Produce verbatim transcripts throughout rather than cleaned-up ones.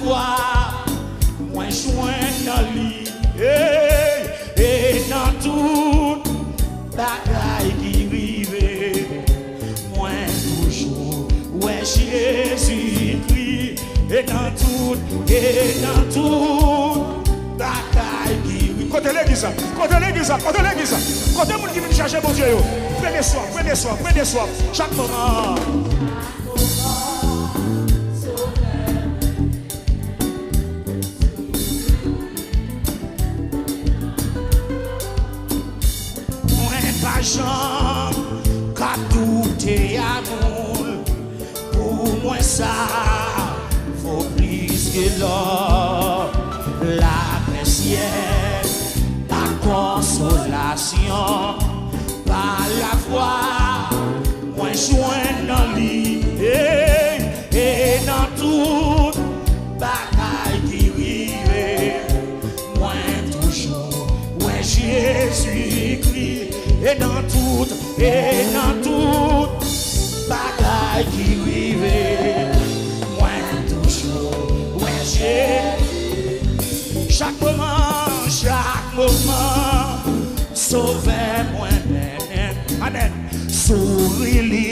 Vwa mwen jwenn nan li, ey, e nan tout bagay ki rive, mwen toujou wè Jezikri. E nan tout, e nan tout bagay ki rive. Kote legliz la? Kote legliz la? Kote legliz la? Kote moun ki vin chèche Bondye yo? Plen de swaf, plen de swaf, plen de swaf. Chak moman. Mwen pa janm ka doute amou l. Pou mwen sa vo plis ke lò. Lapè syèl ak konsolasyon pa lafwa mwen jwenn nan li. Ey, e nan tout bagay ki rive, mwen toujou wè Jezikri. E nan tout, e nan tout bagay ki rive, mwen toujou wè Jezi. Chak moman, chak moman, Sovè mwen mennen. Amèn. Souri li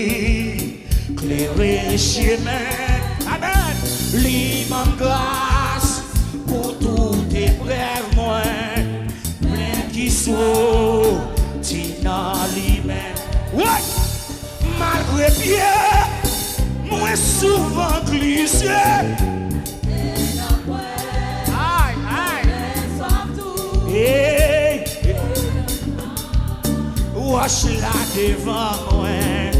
klere chemen. Amèn. Li ban m gras pou tout eprèv mwen, men ki soti nan li menm. Woy! Malgre pye mwen souvan glise. Ay, ay. Ey. Wòch la devan mwen,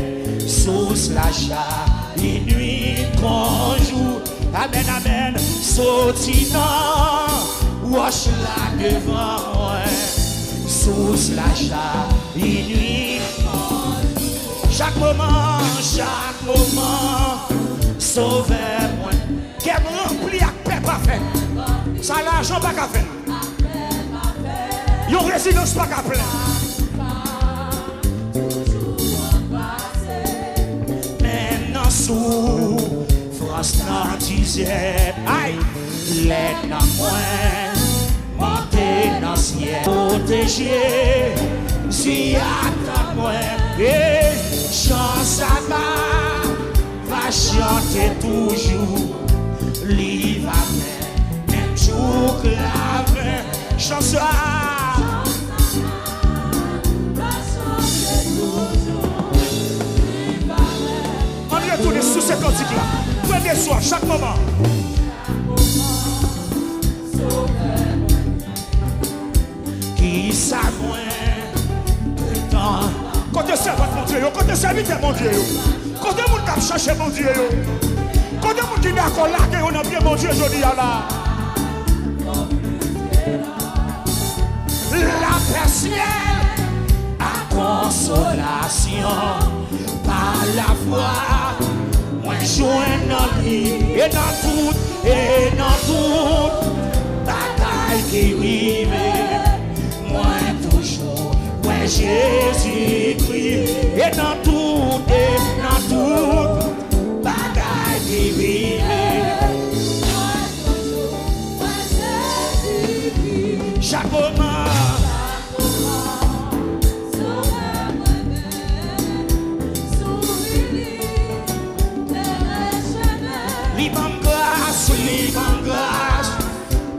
sous la chak inwit kon jou. Amèn, amèn. Soti nan wòch la devan mwen, sous la chak inwit. Chak moman, chak moman, Sovè mwen. Kè m ranpli ak pè pafè. Sa lajan pa ka fè. Yon rezidans pa ka plen. Menm nan soufrans, nan dizè, ay, lè nanm mwen monte nan syèl. Kote Jezi ap tann mwen, e chan sa va, va chante toujou. Li va fè menm jouk laven. Chan sa. Ann retounen sou se kantik la. Premye swa, chak moman. Kisa mwen gentan. Kote sèvant Bondye yo? Kote sèvitè Bondye yo? Kote moun k ap chache Bondye yo? Kote moun ki dakò lage yo nan pye Bondye jodi a la? Lapè syèl ak konsolasyon pa lafwa mwen jwenn nan li. E nan tout, e nan tout bagay ki rive, mwen toujou wè Jezikri. E nan tout, e nan tout bagay ki rive, mwen toujou wè Jezikri. Chak moman. Li ban m gras, li ban m gras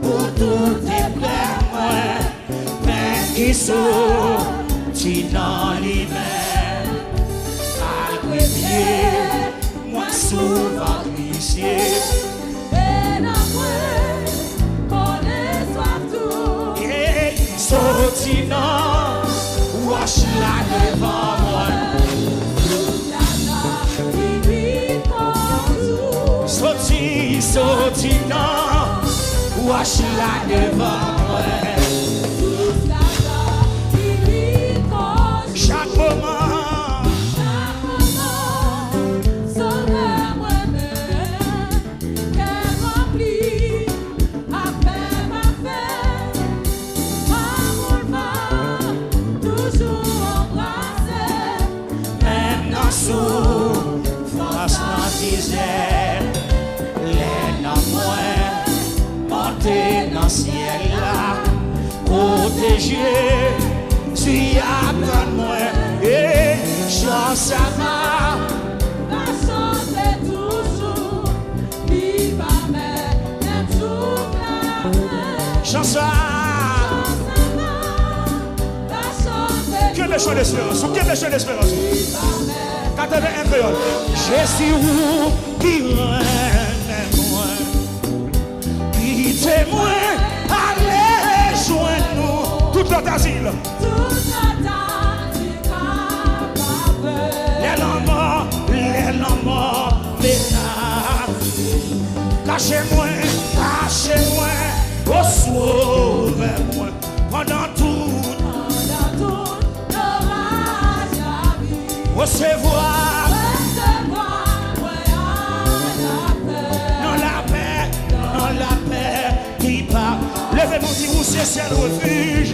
pou tout eprèv mwen, men ki soti nan li menm. Malgre pye mwen souvan glise, men nan mwen konnen swaf tou. Ey, soti nan wòch la devan mwen. Soti, soti nan wòch la devan mwen. Chak moman. Sovè mwen menm, kè ranpli ak pè pafè. Amou l va toujou anbrase. Menm nan soufrans, nan mizè, lè nanm mwen Te nan syèl la, kote Jezi ap tann mwen. E chan sa va, va chante toujou, li pa mèt menm jouk lafen. Chan sa, chan sa va, va chante. Kenbe chan lesperans ou, kenbe chan lesperans ou. Li pa mèt. Katreven en kreyòl. Jezi ou ki renmen mwen. Kite mwen ale jwenn ou. Tout lòt azil. Tout lòt azil kapab. Lè lanmò, lè lanmò menase. Kache mwen, kache mwen, o Sovè mwen. Pandan tout, pandan tout oraj lavi. Resevwa, resevwa mwen an lapè. Nan lapè, nan lapè ki pa. Leve men w di, ou se sèl refij.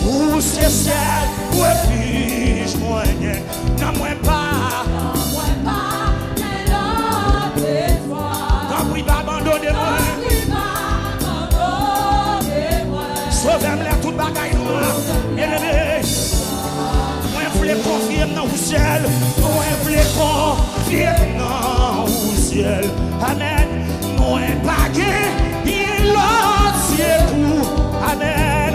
Ou se sèl refij mwen gen. Nan mwen pa, nan mwen pa gen lòt espwa. Tanpri pa abandone mwen. Tanpri pa abandone mwen. Sovè m lè tout bagay nwa. Byeneme, mwen vle konfye m nan ou sèl. Mwen vle konfye m nan ou sèl. Amèn. Mwen pa gen lòt sekou. Amèn.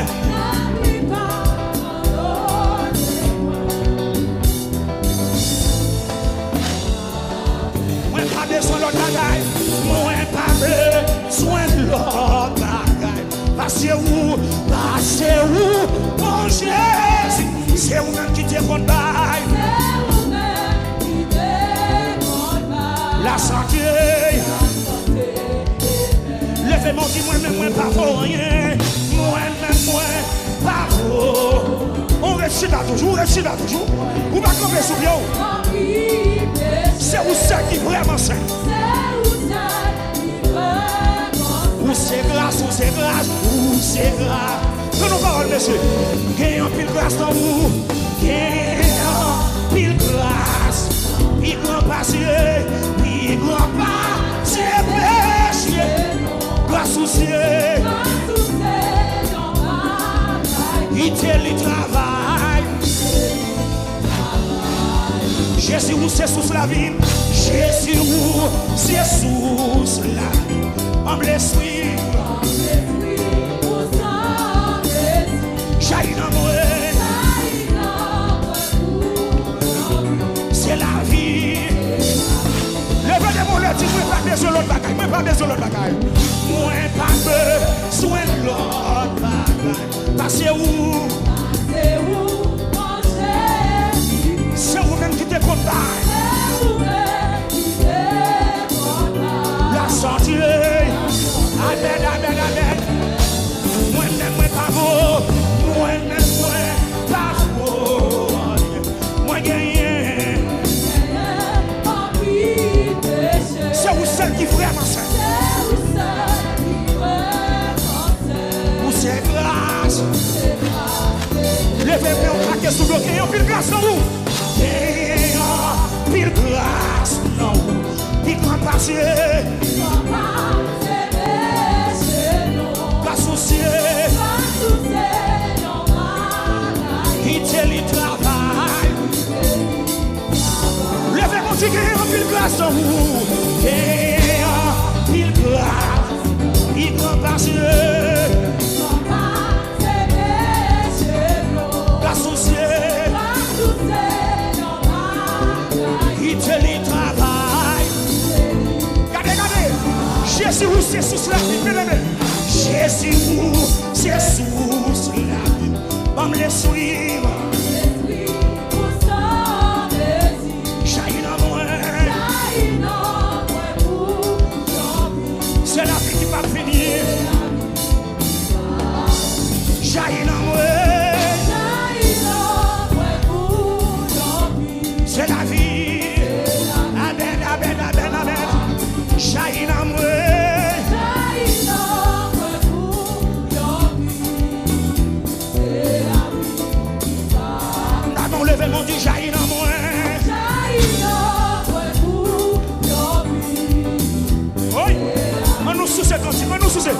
Mwen pa bezwen lòt bagay. Mwen pa bezwen lòt bagay. Pase ou, pase ou, bon Jezi. Se ou menm ki te konn bay. Se ou menm ki te konn bay. Lasante. Lasante. Leve men w di, mwen menm mwen pa vo anyen. Mwen menm mwen pa vo. Ou ret chita toujou, ou ret chita toujou. Ou pa kanpe sou pye w. Se ou sèl ki vrèman sen. Ou se gras, ou se gras, ou se gras. Tann yon pawòl, mesye. Gen anpil gras nan ou. Gen anpil gras. Pi gran pase, pi gran pase peche. Gras ou se. Kite li travay. Jezi, ou se sous lavi m. Jezi, ou se sous lavi m. Ban m lespri. Jayi nan mwen. Se lavi. Leve de men w, di, mwen pa bezwen lòt bagay. Mwen pa bezwen lòt bagay. Mwen pa bezwen lòt bagay. Pase ou. Pase ou, bon Jezi. Se ou menm ki te konn bay. Se ou menm ki te konn bay. Lasante. Amèn, amèn, amèn. Mwen menm, mwen pa vo. Mwen menm, mwen pa vo. Mwen genyen. Se ou sèl ki vrèman sen. Ou se gras. Leve men w, klake sou do, gen anpil gras nan ou. Gen anpil gras nan ou. Pi gran pase. Gras ou se. Kite li travay. Leve men w di, gen anpil gras nan ou. Gen anpil gras. Pi gran pase. Gras ou se. Kite li travay. Gade, gade. Jezi, ou se sous lavi, byeneme. Jezi, ou se sous lavi. Ban m lespri. Jayi nan mwen. Se lavi ki p ap fini. Jayi nan mwen. Se lavi. Amèn, amèn, amèn, amèn. Jayi nan mwen. Adan w leve men w di, jayi nan mwen. Jayi nan mwen pou yon pi. Wi. Ann nou souse kantik, ann nou souse.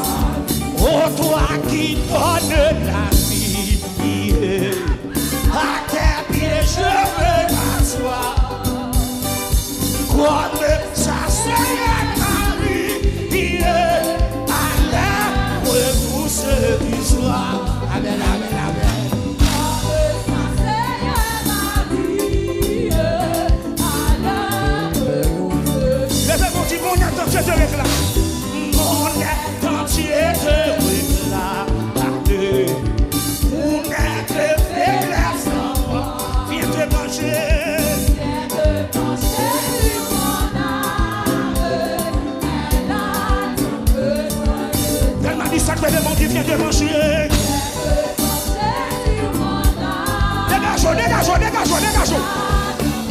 Ô toi qui donnes la vie, à tes pieds je veux m'asseoir. Comme ça, Seigneur Marie, à la ressource du soir. Amen, amen, amen. Leve men w, di, mon être entier te réclame. Mon être entier te réclame. Mon être faiblesse en moi. Viens te pencher. Tèlman di sa k leve men w, di, viens te pencher. Degaje w, degaje w, degaje w, degaje w.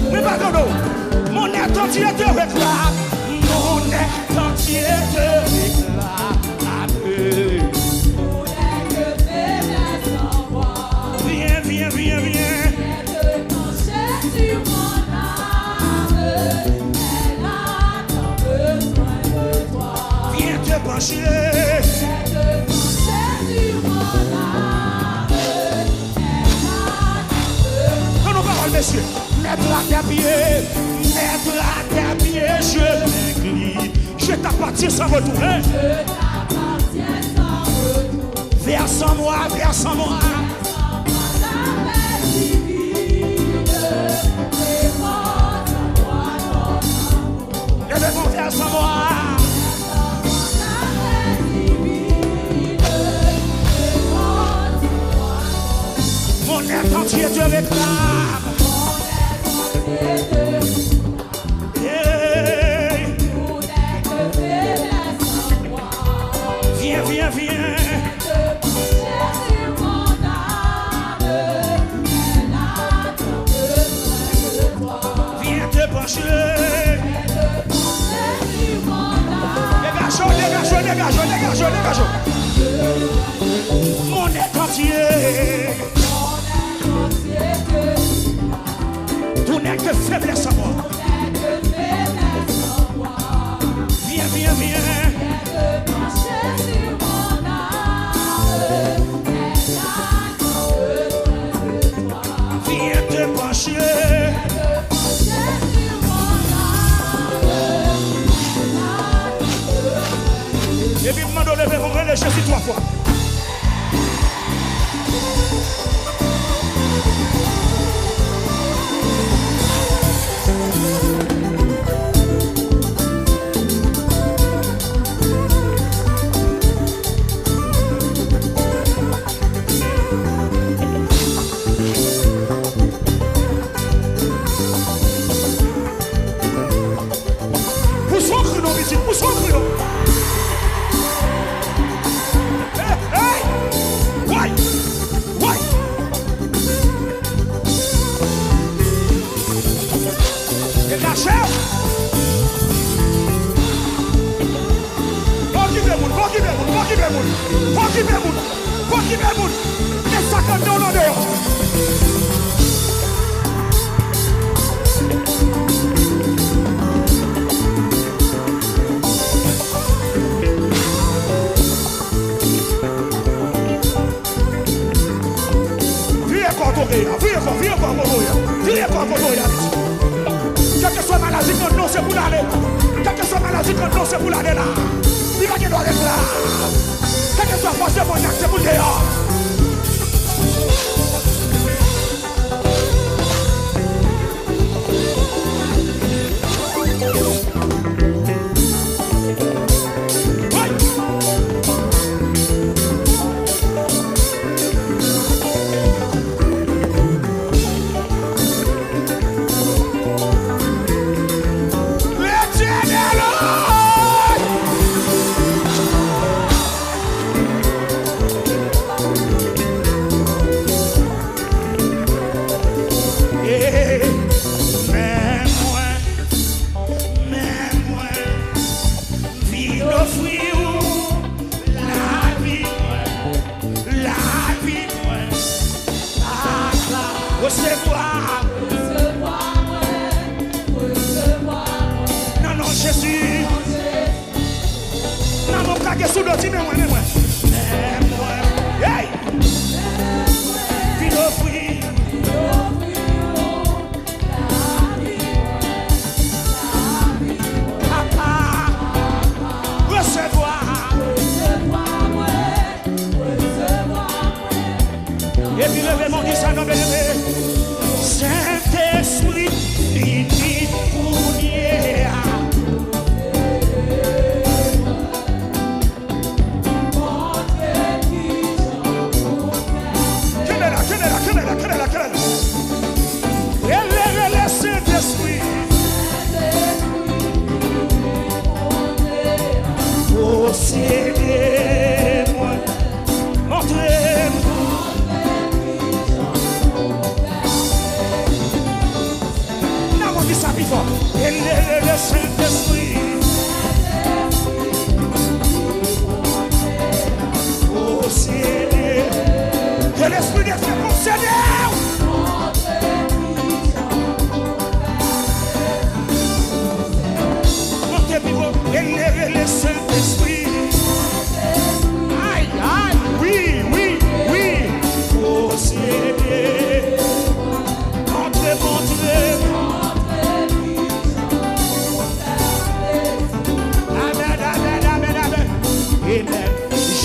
Mwen pa tande w. Mon être entier te réclame. Mon être entier te réclame. Vyen, vyen, vyen, vyen. Vyen te panche. An nou pawòl, mesye. Mettre à tes pieds, mettre à tes pieds, je m'incline. Je t'appartiens sans retour, hein. Verse en moi, verse en moi. Leve men w, verse en moi. Mon être entier te réclame. Hey. Vyen, vyen, vyen. Vyen te panche. Degaje w, degaje w, degaje w, degaje w, degaje w. Mon être entier. Tout n'est que faiblesse en moi. Vyen, vyen, vyen. Vyen te panche. Epi m mande w leve men w, rele Jezi twa fwa. Pouse yon kri non, pitit, pouse yon kri non. Hey, hey! Woy! Woy! Degaje w! Pa okipe moun, pa okipe moun, pa okipe moun, pa okipe moun. Pa okipe moun. Met sa k anndan w nan deyò. Vire kò w kote w ye a. Vire kò, vire kò w kote w ye a. Vire kò w kote w ye a, pitit. Kèlkeswa maladi k anndan w, se pou l ale. Kèlkeswa maladi k anndan w, se pou l ale la. Li pa gen dwa ret la. Kèlkeswa fòs demonyak, se pou l deyò. Letyenèl!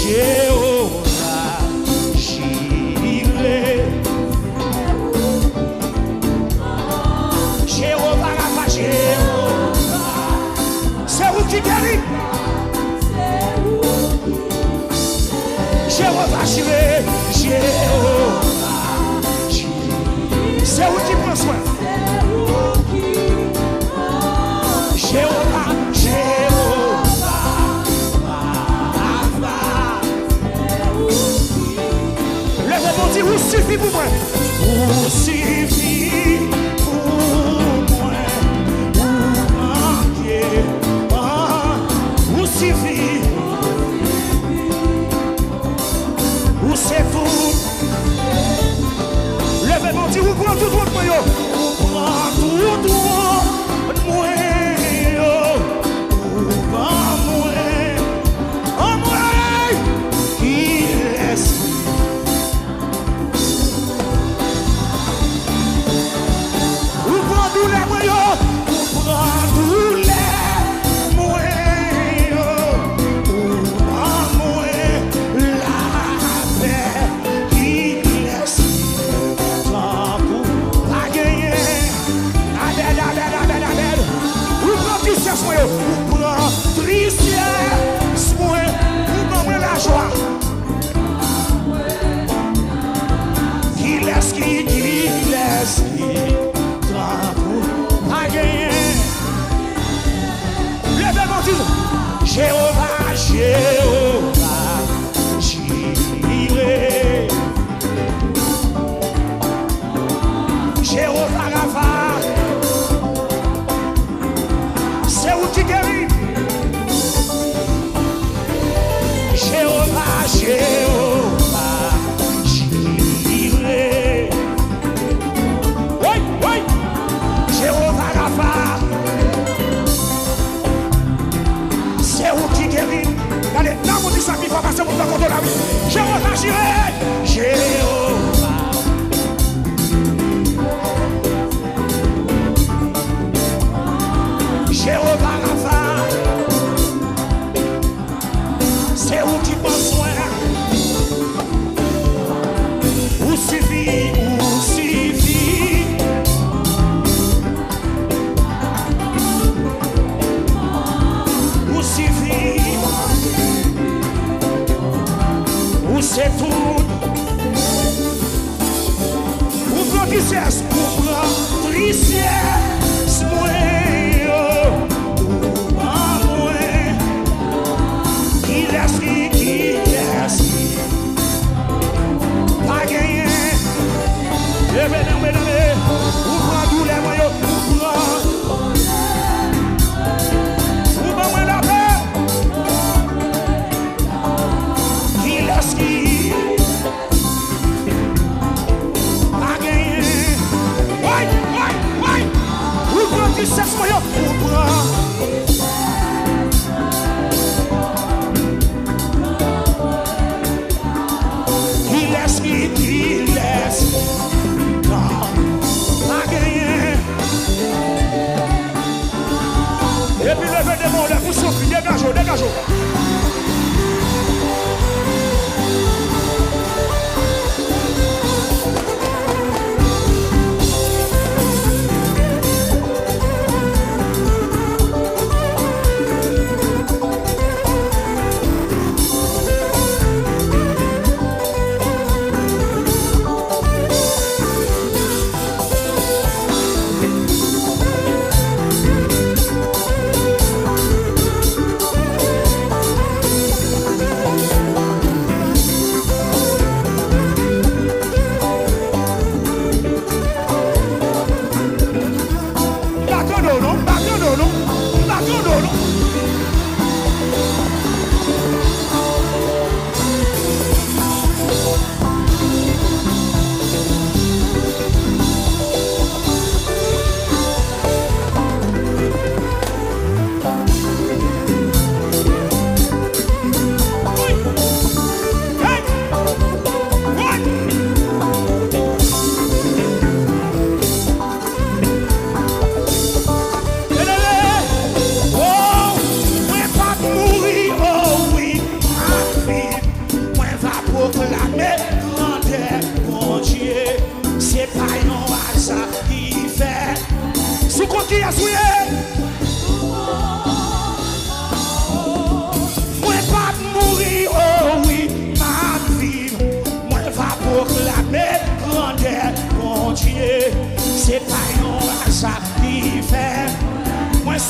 Jewova Jire. Jewova Rafa, Jewova. Se ou ki geri. Jewova Jire, Jewova Jire. Se ou ki pran swen. Jewova, Jewova Rafa. Leve men w, di, ou sifi pou mwen. Ou sifi pou mwen. Ou manke, ah, ou sifi. Ou se tout. Leve men w, di, ou pran tout wont mwen yo. Ou pran tout wont mwen yo. Ou ban mwen. Anmwey, kilès ki Ou pran doulè mwen yo. Ou pran doulè mwen yo. Ou ban mwen lapè. Kilès ki tankou pa genyen. Amèn, amèn, amèn, amèn. Ou pran trisès mwen yo. Ou pran trisès mwen. Ou ban mwen lajwa. Kilès ki, kilès ki tankou pa genyen. Leve men w, di, Jewova, Jewova Jire. Jewova Rafa. Se ou ki geri. Jewova, Jewova Jire. Woy, woy. Jewova Rafa. Se ou ki geri. Gade, nan moun ki sa pi fò pase moun nan kote w la, wi. Jewova Jire. Jewova. Jewova Rafa. Se ou ki pran swen. Ou sifi, ou sifi. Ou sifi. Ou se tout. Ou pran trisès, ou pran trisès mwen yo. Ou ban mwen. Kilès ki, kilès ki pa genyen. Leve men w, medam, ou pran doulè mwen yo. Ou pran. Ou ban mwen lapè. Kilès ki pa genyen. Woy, woy, woy. Ou pran trisès mwen yo. Ou pran.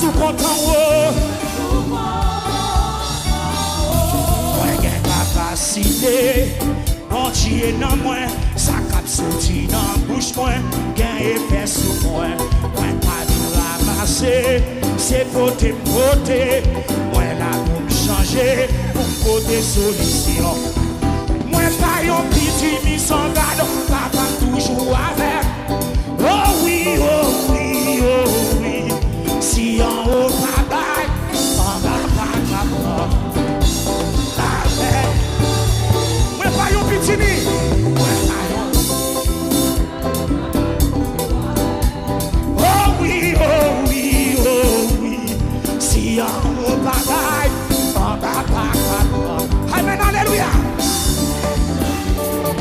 Ou kontan, wo. Mwen gen kapasite Bondye nan mwen, sa k ap soti nan bouch mwen gen efè sou mwen. Mwen pa vin ramase, se pote m pote. Mwen la pou m chanje, pou m pote solisyon. Mwen pa yon pitit misangadò, papa m toujou avè m. Oh wi, oh wi, oh wi. Si anwo pa bay, anba pa ka pran. Amèn. Mwen pa yon pitimi. Mwen pa yon. Oh wi, oh wi, oh wi. Si anwo pa bay, anba pa ka pran. Amèn, alelouya.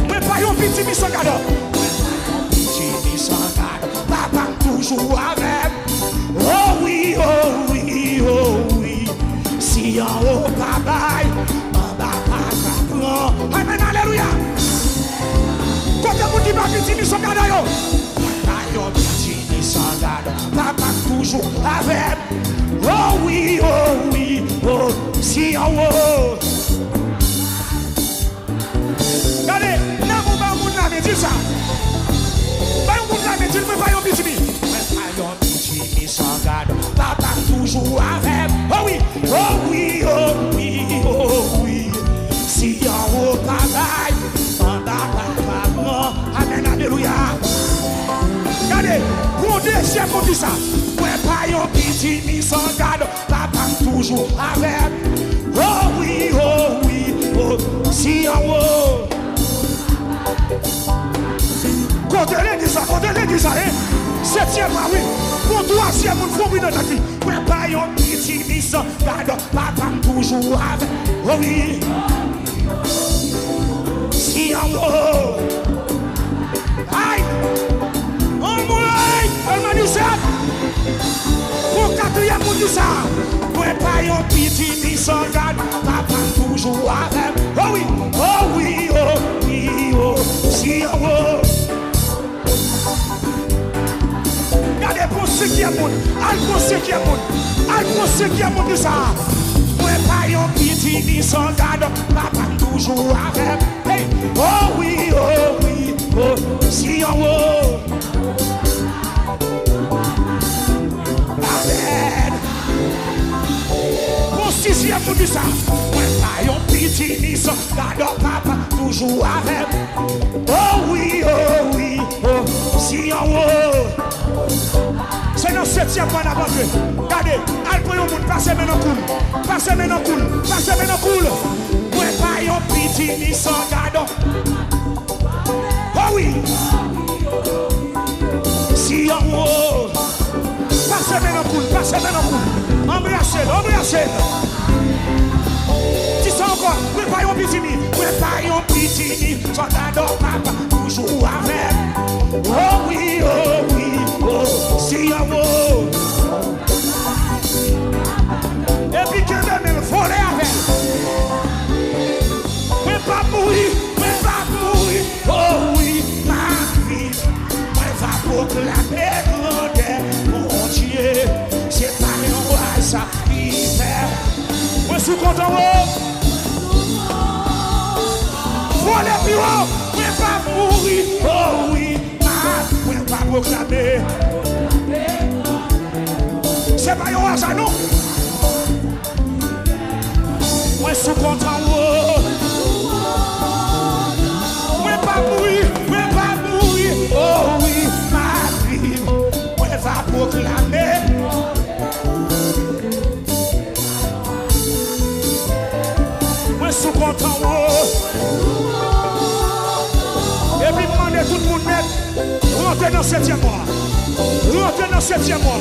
Mwen pa yon pitimi sangadò. Mwen pa yon pitimi sangadò. Papa m toujou avè m. Oh wi, oh wi, oh wi. Si anwo pa bay, anba pa ka pran. Amèn, alelouya. Kote moun ki pa pitimi sangadò yo? Mwen pa yon pitimi sangadò. Papa m toujou avè m. Oh wi, oh wi, oh. Si anwo. Gade, lè ou ba yon moun lamen, di l sa. Ba yon moun lamen, di l, mwen pa yon pitimi. Mwen pa yon pitimi sangadò. Papa m toujou avè m. Oh wi, oh wi, oh wi, oh wi. Si anwo pa bay, anba pa ka pran. Amèn, alelouya. Gade, pou yon dezyèm moun di sa. Mwen pa yon pitimi sangadò. Papa m toujou avè m. Oh wi, oh wi, oh. Si anwo. Kote legliz la, kote legliz la, hein? Setyèm la, wi. Pou twazyèm moun, fon bri nan tèt li. Mwen pa yon pitimi sangadò, papa m toujou avè m. Oh wi. Si anwo. Ay! Anmwey! Èlmanizèt! Pou katriyèm moun di sa, mwen pa yon pitimi sangadò, papa m toujou avè m. Oh wi, oh wi, oh wi, oh. Si anwo. Gade pou senkyèm moun, al pou senkyèm moun, al pou senkyèm moun di sa. Mwen pa yon pitimi sangadò, papa m toujou avè m. Hey, oh wi, oh wi, oh, si anwo. Amèn. Pou sizyèm moun di sa, mwen pa yon pitimi sangadò, papa toujou avè m. Oh wi, oh wi, oh, si anwo. Se nan setyèm mwa n ap antre. Gade, al pran yon moun, pase men nan kou l. Pase men nan kou l. Pase men nan kou l. Mwen pa yon pitimi sangadò. Oh wi. Si anwo. Pase men nan kou l, pase men nan kou l. Anbrase l, anbrase l. Di sa ankò, mwen pa yon pitimi, mwen pa yon pitimi. Sangadò papa toujou avè m. Oh wi, oh wi, oh, si anwo. Epi kenbe men l, vole avè l. Mwen p ap mouri, mwen p ap mouri. Oh wi, m ap viv. Mwen va pwoklame grandè Bondye. Se pa yon aza ki fè. Mwen sou kontan, wo. Vole pi wo. Mwen p ap mouri. Oh wi, m ap, mwen va pwoklame. Se pa yon aza, non. Mwen sou kontan, wo. Mwen p ap mouri, mwen p ap mouri. Oh wi, m ap viv. Mwen va pwoklame. Mwen sou kontan, wo. Epi m mande tout moun nèt. Rantre nan setyèm mwa. Rantre nan setyèm mwa.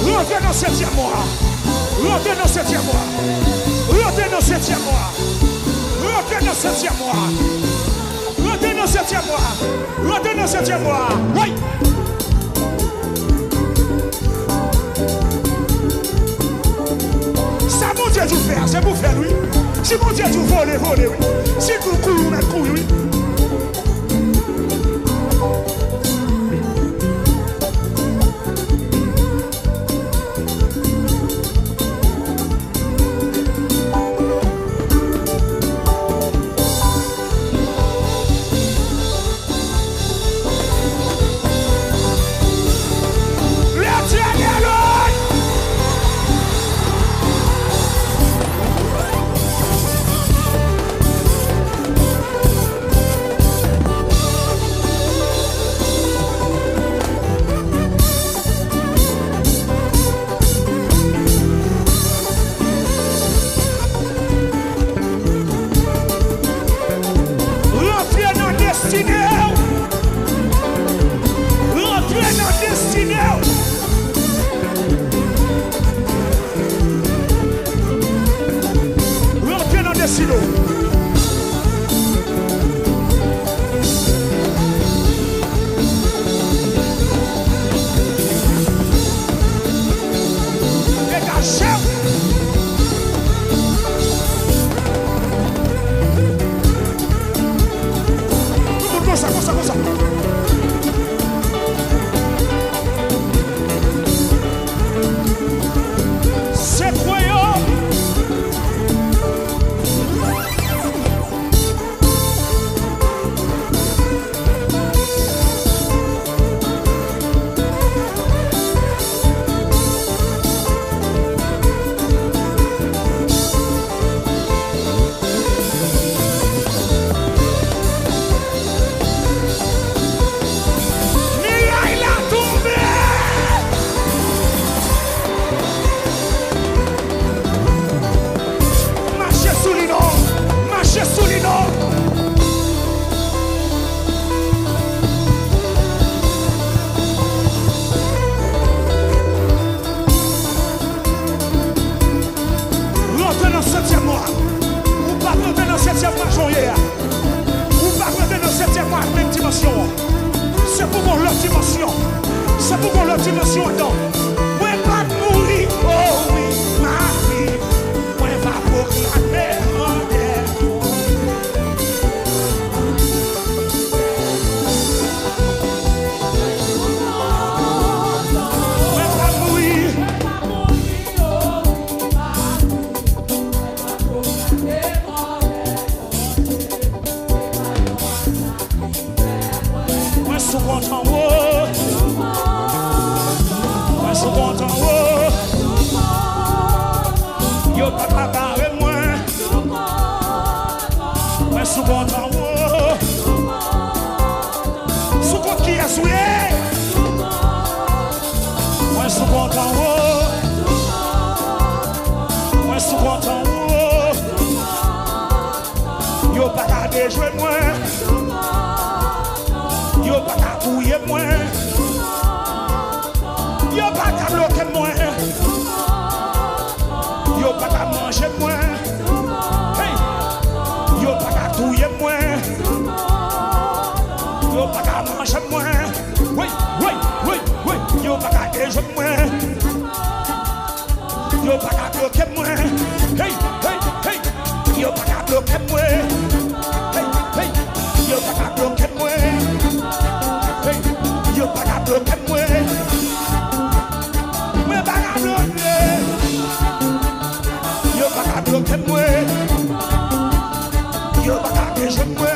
Rantre nan setyèm mwa. Rantre nan setyèm mwa. Rantre nan setyèm mwa. Rantre nan setyèm mwa. Rantre nan setyèm mwa. Rantre nan setyèm mwa. Woy! Sa Bondye di w fè a, se pou w fè l, wi. Si Bondye di w vole, vole, wi. Si l di w kouri, ou mèt kouri, wi. Dimansyon. Se pou gon lòt dimansyon adan. Mwen p ap mouri, o wi, m ap viv. Mwen va pwoklame grandè. Mwen p ap mouri. Mwen sou kont anwo. Mwen sou kont anwo. Yo pa ka bare mwen. Mwen sou kont anwo. Sou kont kiyès ou ye? Mwen sou kont anwo. Mwen sou kont anwo. Yo pa ka dejwe mwen. Yo pa ka touye mwen. Yo pa ka bloke mwen. Yo pa ka manje mwen. Hey! Yo pa ka touye mwen. Yo pa ka manje mwen. Wi, wi, wi, wi. Yo pa ka dejwe mwen. Yo pa ka bloke mwen. Hey, hey, hey. Yo pa ka bloke mwen. Hey, hey. Yo pa ka bloke mwen. Hey, yo pa ka bloke mwen. Mwen pa ka bloke. Yo pa ka bloke mwen. Yo pa ka bloke mwen.